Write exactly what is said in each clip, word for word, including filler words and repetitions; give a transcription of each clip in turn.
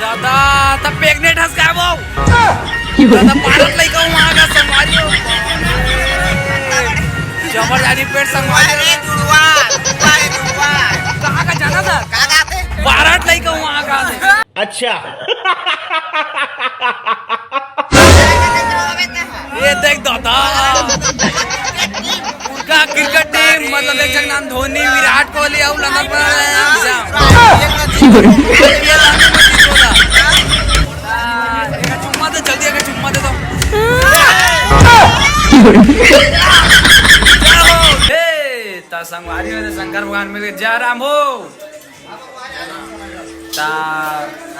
दादा, त pregnant हस काय वो? दादा, बारह लइका हूँ वहाँ का संगवारी हो। जबर जानी पेट संगवारी हो। अरे, दुड़वा, दुड़वा, दुड़वा। कहाँ का जाना था? कहाँ का थे? बारह लइका हूँ वहाँ का। अच्छा। ये देख दादा, उनका क्रिकेट टीम, मतलब, एक जगह नाम धोनी, विराट कोहली, अउ लंदन पर हैं, जा। एक चुम्मा दे, जल्दी एक चुम्मा दे दो। ए, त संगवारी हो, शंकर भगवान मिल गए, जय राम हो। त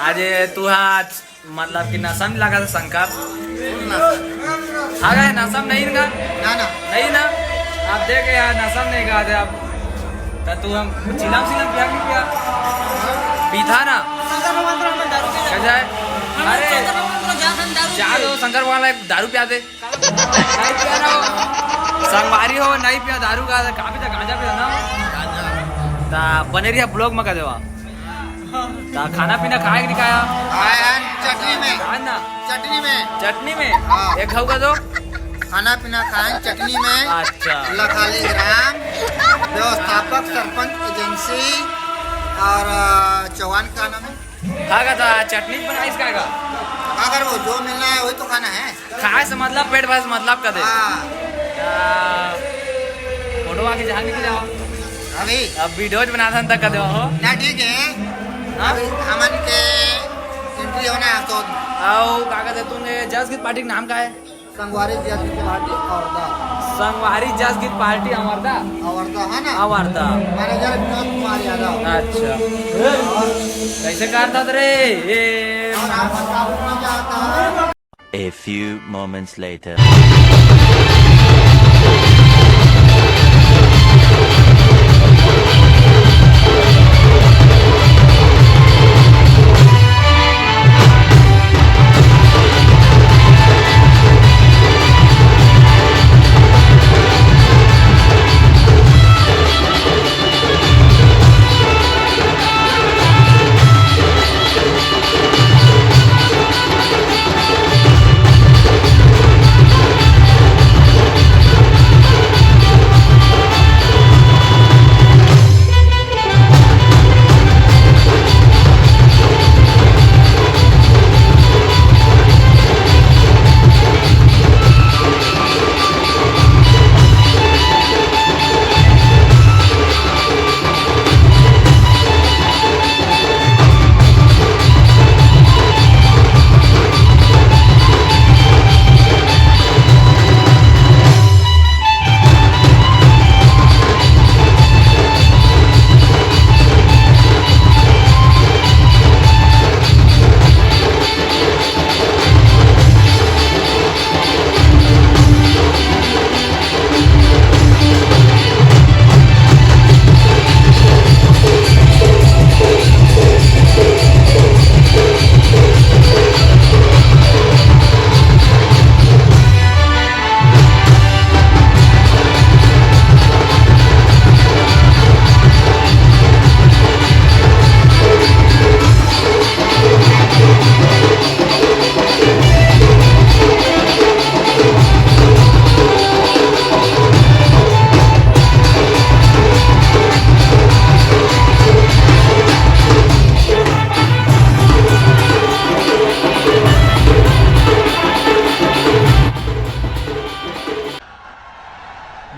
आज तू हा, मतलब कि नशा में लगा था शंकर। हाँ गए, नशा में नहीं ना? ना, ना। नहीं ना? आप देखे यार, नशा में नहीं गा थे आप। तो तू हम चिलम सिलम पिया कि पिया? पीथा ना? कह जाए? अरे, जा दो, शंकर भगवान ला एक दारू पिया दे। नहीं पिया ना हो। संगवारी हो, नहीं पिया दारू का, काफी तो गांजा पिया ना। ता बने रहिया vlog में कह देवा। ता खाना पीना खाए कि नहीं खाया? खाए हैं चटनी में। खाए ना? चटनी में। चटनी में? हाँ। एक खाऊ का दो? खाना पीना खाए चटनी में। अच्छा। लखाली ग्राम, व्यवस्थापक सरपंच एजेंसी और, अ, चौहान का नाम है? खा का था, चटनी बनाई इसका का? अगर वो जो मिलना है वही तो खाना है। खाए से मतलब, पेट भरे से मतलब कर दे। हाँ। आ, फोटो आके जहाँ निकल जाओ। अभी? अब वीडियो बनाथन तक कर दे हो। ना, ठीक है। हाँ? अभी हमन के एंट्री होना है तो। आओ, का कहते तूने जस गीत पार्टी के नाम का है? संगवारी जस गीत पार्टी अवरदा। संगवारी जस गीत पार्टी अवरदा? अवरदा है ना? अवरदा। मैनेजर विनोद कुमार यादव। अच्छा। और कैसे करता रे? ये और आप बताओ कौन जाता है? A few moments later.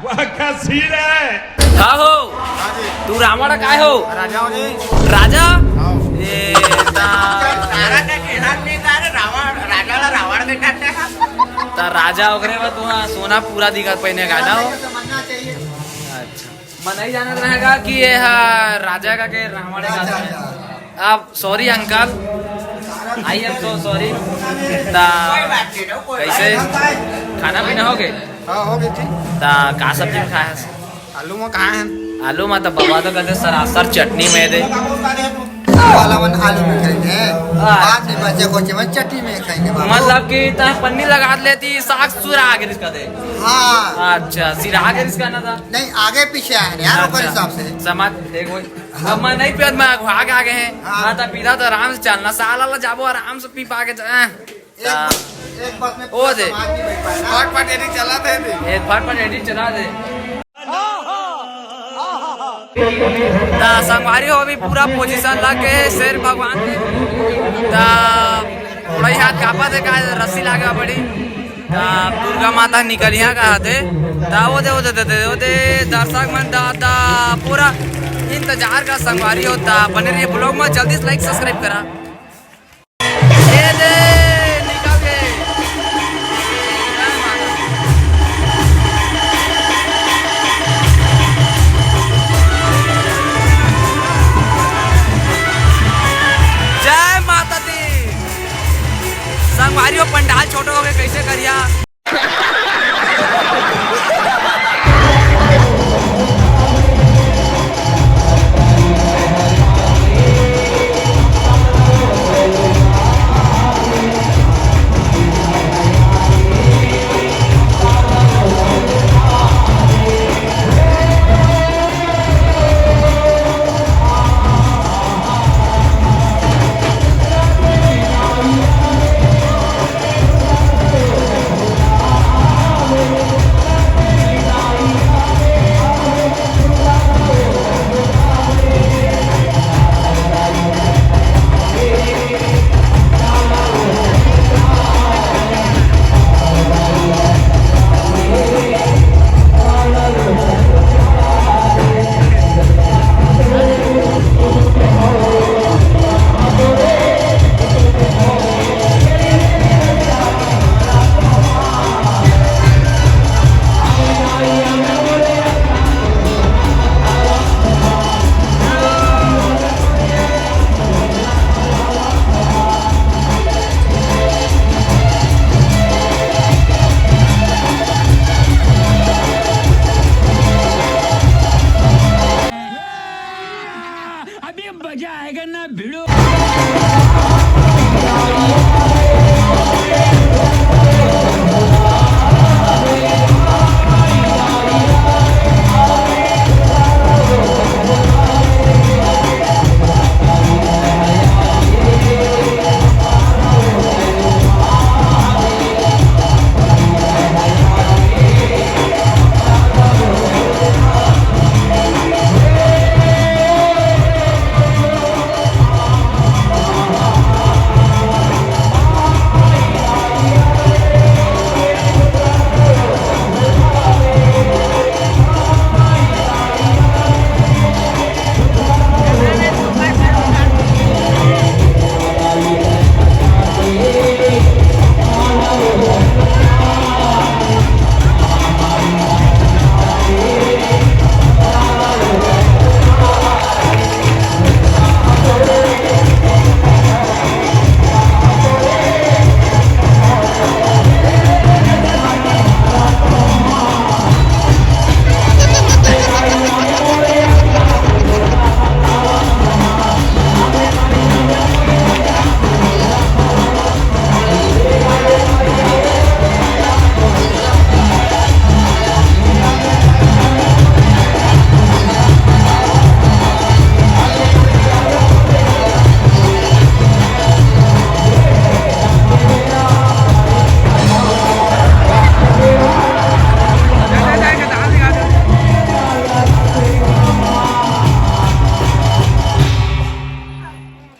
वाह, का सीन है। का हो? हाँ जी। तू रावण काय हो? राजा हो जी। राजा? हाँ। ए, ता तारा का कहना नहीं था रे, रावण, राजा ला रावण के कहते हैं। ता राजा ओकरे में तू, हाँ, सोना पूरा दिखा पहने का ना हो? समझना चाहिए। अच्छा। मैं नहीं जानत रहेगा कि ये हा राजा का के रावण का। अच्छा, अच्छा। आप sorry uncle, I am so sorry। ता कैसे खाना पीना हो गए? हाँ, हो गए जी। ता का सब्जी में खाया है? आलू में खाए हैं। आलू में तो बाबा तो कहते सरासर चटनी में दे। वाला मन आलू में खाएंगे। हाँ। बाद में बचे खोचे मन चटनी में खाएंगे बाबू। मतलब कि तैं पन्नी लगा लेती, साग सुरा आगे रिसका दे। हाँ। अच्छा, सिरा आगे रिसका ना था। नहीं, आगे पीछे आए हैं यार, ओकर अच्छा। हिसाब से। समझ, ठीक होई। हाँ। अब मैं नहीं पियत, मैं आगे आगे हैं। हाँ। हाँ, तो पीधा तो आराम से चलना, साला ला जाबो आराम से पी पा के जा। एक हाँ। बस, एक बस में ओ पूरा दे। समाज नहीं बैठ पाए ना। फट फट एडिट चला दे दे। ए, फट फट एडिट चला दे। ता संगवारी हो, अभी पूरा पोजीशन लग गए शेर भगवान के। ता थोड़ा ही हाथ कांपत हे, का रस्सी लागे बड़ी। ता दुर्गा माता निकलिया का हाथे। ता ओ दे, ओ दे, दे, दे, ओ दे, दर्शक मन ता, ता पूरा इंतजार का संगवारी हो। ता बने रहिए ब्लॉग में, जल्दी से लाइक सब्सक्राइब करा। ए दे, निकल गे। जय माता दी। जय माता दी। संगवारी हो, पंडाल छोटो हो गए, कैसे करिया? अभी मजा आएगा ना भिड़ो।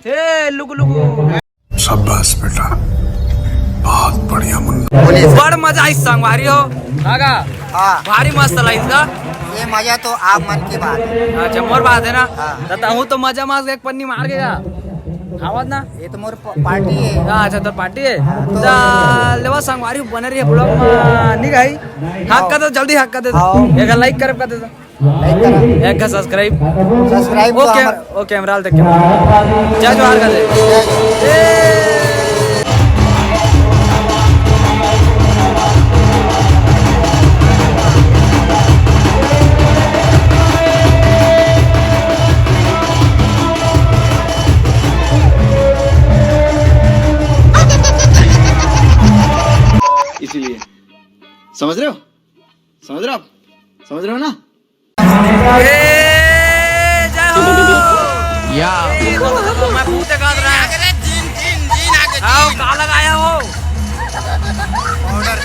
ए, लुगु, लुगु। शाबाश बेटा, बहुत बढ़िया मुन्ना। बड़ मजा आइस संगवारी हो। हाँ का? हाँ। भारी मस्त लागिस का? ये मजा तो आप मन की बात है। अच्छा, मोर बात है ना? हाँ। त तहूँ तो मजा मस्त एक पन्नी मार के का? खावत ना? ये तो मोर प-, पार्टी है। हाँ, अच्छा, तोर पार्टी है? हाँ, तो त लेवा संगवारी बने रहिए ब्लॉग में, नहीं भाई? हक कर दे, जल्दी हक कर दे। हाँ। एक लाइक कर, कर दे। लाइक करा। एक का सब्सक्राइब। सब्सक्राइब तो ओके, हमारा ओके, कैमरा देख के। जय जोहार कर दे। जय जोहार। ए। समझ रहे हो? समझ रहे हो आप? समझ रहे हो ना? ए, जय हो। या। ए, देखो, देखो, मैं भूत दिखा रहा है। आओ, का लगाया हो? Powder.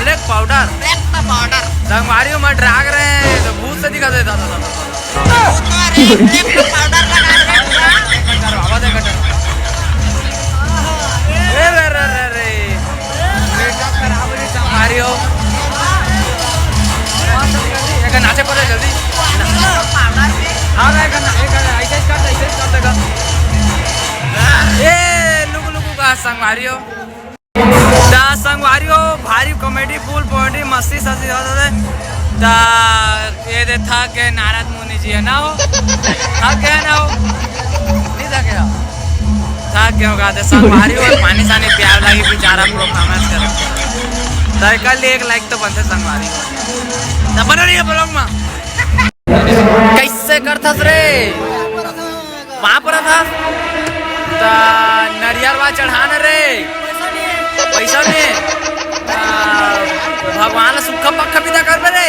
Black powder. Black powder. संगवारी हो, मैं ड्रैग रहे हैं, तो भूत से दिखा देता था। पाउडर लगा रहे हैं। ए, रे, रे, रे, रे। मेकअप खराब हो रही, संगवारी हो। एक नाचे पड़े जल्दी। हाँ, एक ना, एक ना, ऐसे ही कर दे, ऐसे ही कर देगा। ए, लुक, लुक का संगवारी हो। त संगवारी हो, भारी कॉमेडी, फुल कॉमेडी, मस्ती सस्ती होत हे। त ये दे थक गए नारद मुनि जी, है ना हो? थक गए ना हो? नहीं थके हो? थक गए होगा। त संगवारी हो, पानी सानी प्यार लगी, बेचारा परफॉर्मेंस करे। त एकर लिए एक लाइक तो बनते संगवारी हो। त बने रहिए ब्लॉग में। कैसे करथस रे? वहाँ पर था। त नरियर वा चढ़ाना रे। पैसा नहीं। त भगवान ला सुक्खा पक्खा विदा करबे रे।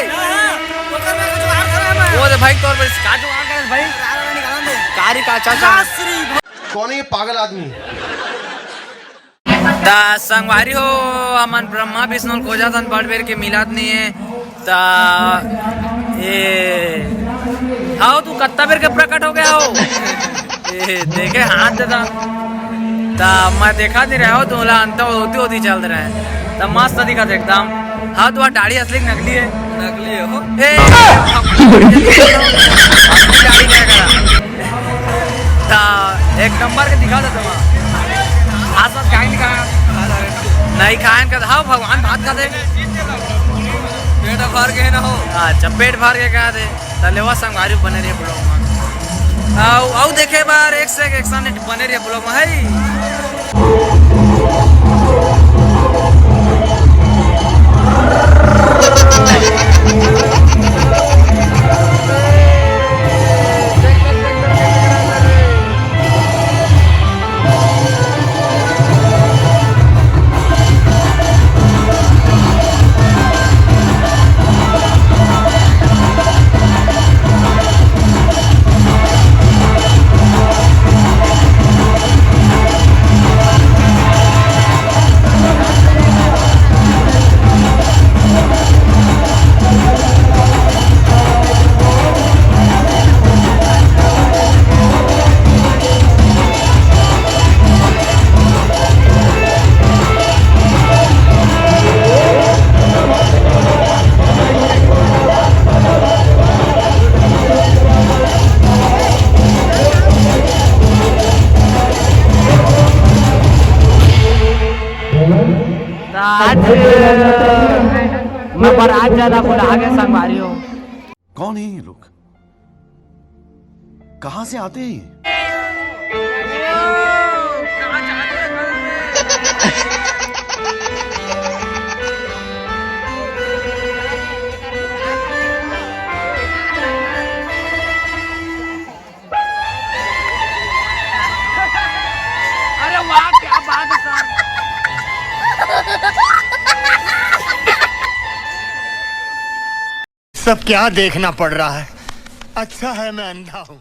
वो दे भाई, तोर बर का जुगाड़ करे भाई? कारी का चाचा। कौन है ये पागल आदमी? त संगवारी हो, हमन ब्रह्मा विष्णु ल खोजत हन, बड़ बेर के मिलत नहीं है। त ए, हाओ, तू कत्ता बेर के प्रकट हो गया हो? ए, देखे हाथ देता। त मैं देखा नहीं रहा हो, तोला अंत होती होती चल रहा है। त मस्त दिखत एकदम। हाँ, तू दाढ़ी असली नकली है। नकली है हो। ए, दाढ़ी नहीं करा। त एक नंबर के दिखा देता हूँ। आज साथ खाए नहीं खाया? नहीं खाए का। हाँ, भगवान भात खाते। पेट भर के ना हो। अच्छा, पेट भर के कहा दे। त लेवा संगवारी बने रहिए ब्लॉग में। आउ, आउ देखे बार एक से एक एक्शन बने रहिए ब्लॉग में, है। आज मैं बारात ज्यादा भुला गए संगवारी हो। कौन है ये लोग? कहाँ से आते हैं ये? अरे वाह, क्या बात है सर। सब क्या देखना पड़ रहा है, अच्छा है मैं अंधा हूँ।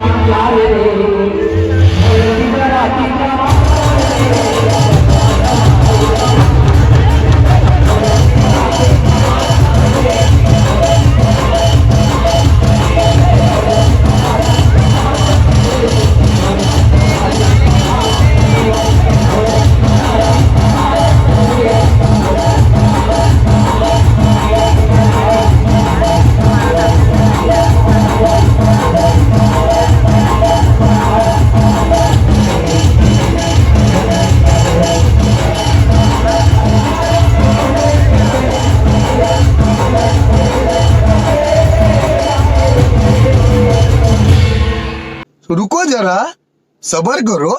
रुको जरा, सबर करो।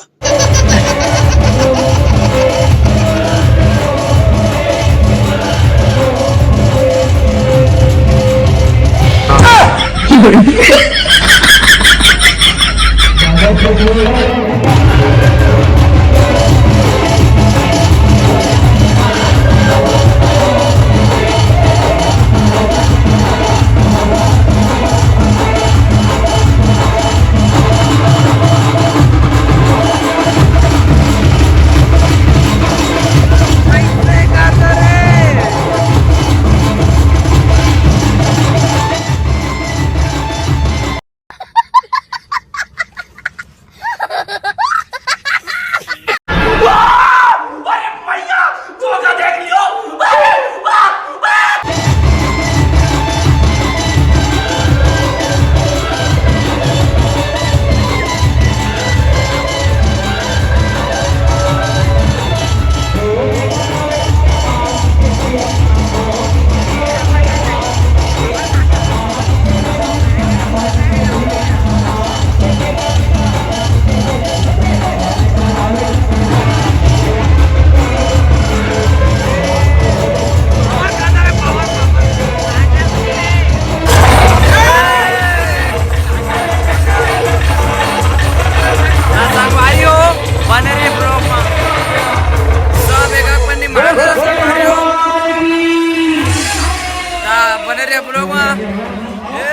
ए,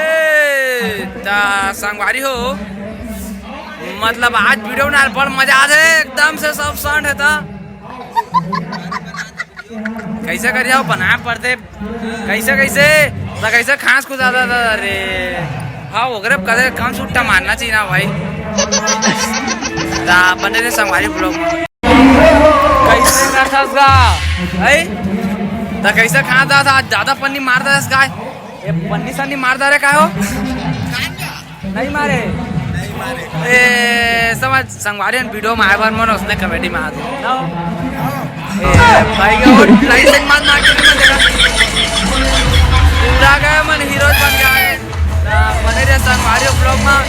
त संगवारी हो, मतलब आज वीडियो बनाए बड़ मजा आथे, एकदम से सब सांड हे त। कैसे कर जाओ, बनाए पड़थे, कैसे, कैसे, त कैसे खांस खुदा था, था रे। हाँ, ओकरे कदे कम सुट्टा मारना चाहिए ना भाई। त बने रहे संगवारी ब्लॉग में। कैसे करथस गा? है? त कैसे खात हस? आज ज्यादा पन्नी मार दस गा। ये पन्नी सन्नी मार दे रे का हो? नहीं मारे। ए, समझ संगवारी वीडियो में आए बार मन उसने कॉमेडी में आ दे। ए, भाई के और लाइसेंस मार मार के मत देखा। पूरा गया मन हीरो बन गया है। त बने रहे संगवारी ब्लॉग में,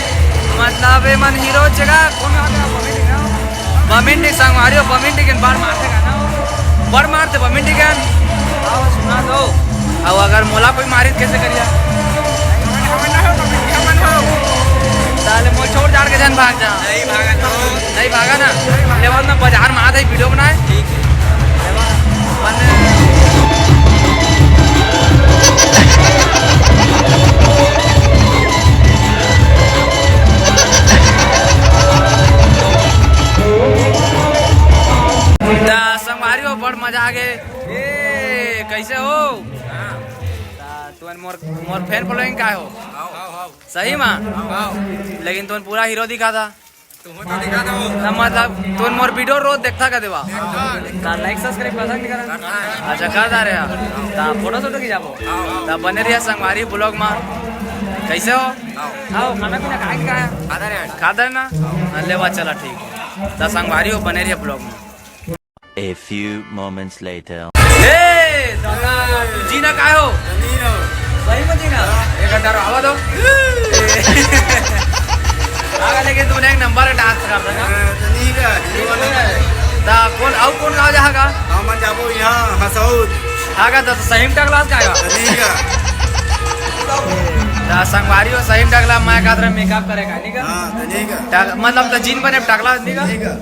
मतलब ए मन हीरो जगह कौन आ गया, बमिंडी का? बमिंडी संगवारी हो, बमिंडी के बार मारते का ना? बार मारते बमिंडी के। आओ सुना दो। अब अगर मोला कोई मारित कैसे करिया? ताले मोल छोड़ जाड़ के जान भाग जा। नहीं भागा ना। नहीं भागा ना। लेवल में बाजार में आ जाए वीडियो बनाए। ठीक है। त संगवारी हो, बड़ मजा आ गे। ए, कैसे हो? त तुमन मोर, मोर फैन फॉलोइंग का हो? सही मा? लेकिन तुमन पूरा हीरो दिखा था। तुम तो दिखा दो। त मतलब तुमन मोर वीडियो रोज देखता का देवा? देखता, देखता। त लाइक सब्सक्राइब करता नहीं करा? करता है। अच्छा, करता रहे। त फोटो शूट की जाबो? त बने रहिया संगवारी ब्लॉग मा। कैसे हो? आओ। आओ, खाना पीना खाए का है? खाता रहे। खाता है ना? हाँ, लेवा चला, ठीक है। त संगवारी हो, बने रहिया ब्लॉग मा। A few moments later. ए, दादा, तू जीना काय हो? जीना। सही में जीना? एक डर आवा दो। आगा लेकिन तूने एक नंबर डांस कर देगा। हाँ, त कौन, अउ कौन गाँव जहाँ का? हमन जाबो यहाँ हसौद। आगा त सही में टकला का आगा? त संगवारी हो, सही में टकला, मैं कहत रहे मेकअप करे का, ठीक है? हाँ, त टक-, मतलब त जीन बने टकला, ठीक है?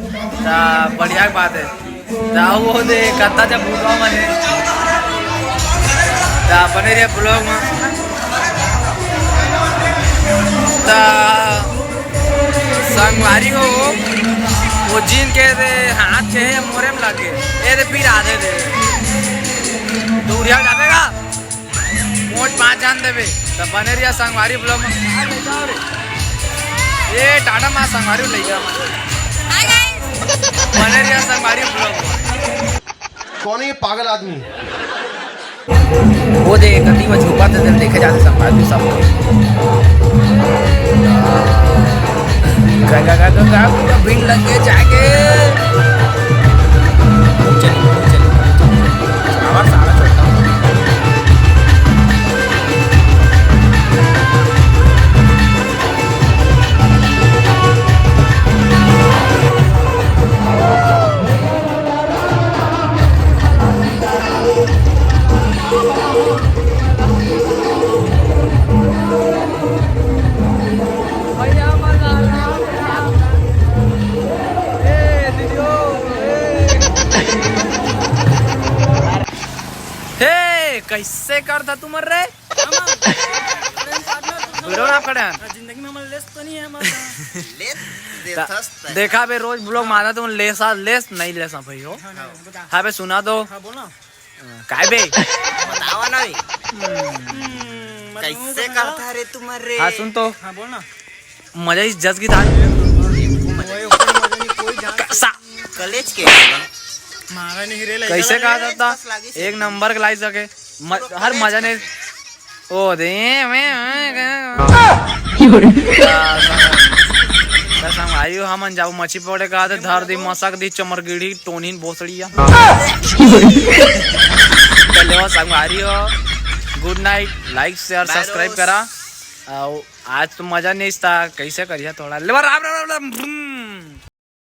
त बढ़िया बात है। त वो दे कत्ता जब भूतवा मने। त बने रहे ब्लॉग में। त संगवारी हो, वो जीन के दे हाथ के मोरे में लगे। ए दे पीर आदे दे। दूरिया जाबेगा। मोट पाँच जान देबे। त बने रहिया संगवारी ब्लॉग में। ए टाटा मा संगवारी लइका। बने रहिया संगवारी ब्लॉग में। कौन है ये पागल आदमी? वो दे कति में छुपा थे, देखे जाते संगवारी सब। गा, गा, गा, गा, गा, पूरा भीड़ लग गए जाके। चल, चल, चल। आवाज सारा छोड़ता हूँ। हे, कैसे करता तुमन रे? वीडियो ना पकड़े हन। जिंदगी में हमर लेस तो नहीं है हमारा। लेस देथस त। देखा बे, रोज ब्लॉग मारा तुम लेसा, लेस नहीं लेसा भाई हो। हाँ, नहीं, बता। हाँ बे, सुना दो। हाँ, बोल ना। काय बे? बतावा ना बे। हम्म, मतलब कैसे करता रे तुमन रे? हाँ, सुन तो। हाँ, बोल ना। मजा ही जस की था। कोई ऊपर मजा नहीं, कोई जान सा। कलेज के मारा नहीं रे, कैसे कहा जाता? एक नंबर के लाई सके। म-, हर मजा नहीं। ओ दे, मैं, मैं, मैं। त संगवारी हो, हमन जाऊ मछली पकड़े का, त धर दी मसक दी चमरगीढ़ी टोनिन बोसड़िया। त लेवा संगवारी हो, गुड नाइट, लाइक, शेयर, सब्सक्राइब करा। अउ आज तो मजा नहीं था, कैसे करिया थोड़ा। लेवा राम, राम, राम, राम।